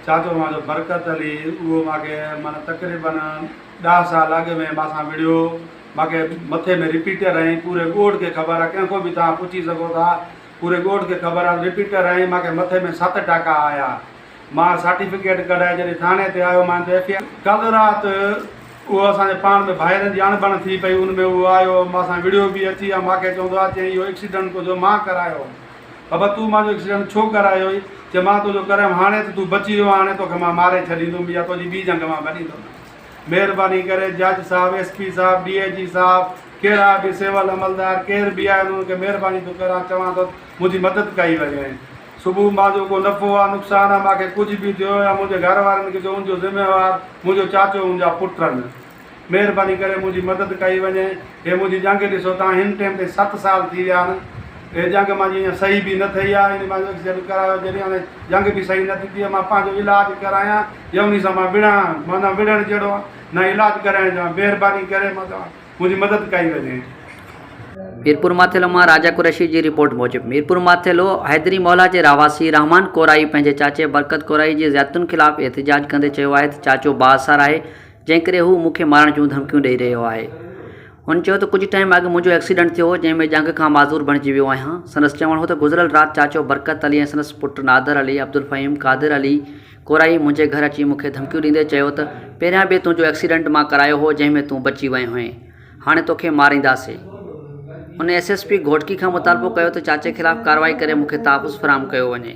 چاچو مان جو برڪت علي اهو مان کي معنيٰ تقريبن ڏاهه سال اڳ ۾ مان سان وڙهيو مان کي مٿي ۾ رپيٽر هنئي پوري ڳوٺ کي خبر آهي ڪنهن کان به توهان پڇي سگهو ٿا پوري ڳوٺ کي خبر آهي رپيٽر هنئي مان کي مٿي ۾ ست ٽاڪا آيا مان سرٽيفڪيٽ ڪڍائي جڏهن ٿاڻي تي آيو مان ايف I ڪل رات اهو اسان جي پاڻ ۾ ڀائرن جي اڻبڻ ٿي پئي ان ۾ اهو آيو مان سان وڙهيو به اچي ۽ مان کي چوندو آهي چيائين اهو ايڪسيڊنٽ تنهنجو مان ڪرايو بابا تون مانجو ايڪسيڊنٽ ڇو ڪرايو هئي؟ چي مان تنهنجو ڪرايم هاڻي ته تون بچي ويو آهين هاڻي توکي مان ماري ڇڏيندم يا تنهنجي ٻي جنگ مان ڀڃيندم. مهرباني ڪري جج صاحب، ايس پي صاحب، ڊي I جي صاحب، ڪهڙا به سول عملدار ڪير به آهن انهن کي مهرباني ٿو ڪران چوان ٿو ته منهنجي مدد ڪئي وڃي. صبح مانجو ڪو نفعو آ نقصان آ مانکي ڪجهه به ٿيو يا منهنجي گهر وارن کي ٿيو ان جو ذميوار منهنجو چاچو ان جا پٽ آهن. مهرباني ڪري منهنجي مدد ڪئي وڃي. هي منهنجي ڄنگهه ڏسو تان هن ٽيم تائين ست سال ٿي ويا آهن. هي ڄنگهه مانجي اڃا صحيح به نه ٿئي آهي. ان مانجو ايڪسيڊنٽ ڪرايو جڏهن هاڻي ڄنگهه به صحيح نه ٿي ٿئي مان پنهنجو علاج ڪرايان يا انهي سان مان وڙهان مان نه وڙهڻ جهڙو آهيان نه علاج ڪرائڻ جهڙو آهيان مهرباني ڪري مان چوان منهنجي مدد ڪئي وڃي. ميرپور ماٿيلو مان راجا قريشي جي رپورٽ موجب ميرپور ماٿيلو حيدري محلا جي رهواسي رحمان ڪورائي پنهنجي چاچي برڪت ڪورائي جي زيادتين خلاف احتجاج ڪندي چيو آهي ته چاچو بااثر آهي جنهن ڪري هو مون کي مارڻ جون ڌمڪيون ڏئي رهيو آهي. هن چيو ته ڪجهه ٽائيم اڳ منهنجو ايڪسيڊنٽ ٿيو هو جنهن ۾ ڄنگهه کان معذور بڻجي ويو آهيان. سندس چوڻ هو ته گذريل رات چاچو برڪت علي ۽ سندس پٽ نادر علي، عبدالفهيم، قادر علي ڪورائي منهنجي گهر اچي مون کي ڌمڪيون ڏيندي چيو ته پهريان به تنهنجو ايڪسيڊنٽ مان ڪرايو هو جنهن ۾ تون بچي وئين هئين هاڻي توکي مارينداسين. هن ايس ايس پي گهوٽڪي کان مطالبو ڪيو ته چاچي خلاف ڪارروائي ڪري مون کي تحفظ فراهم ڪيو وڃي.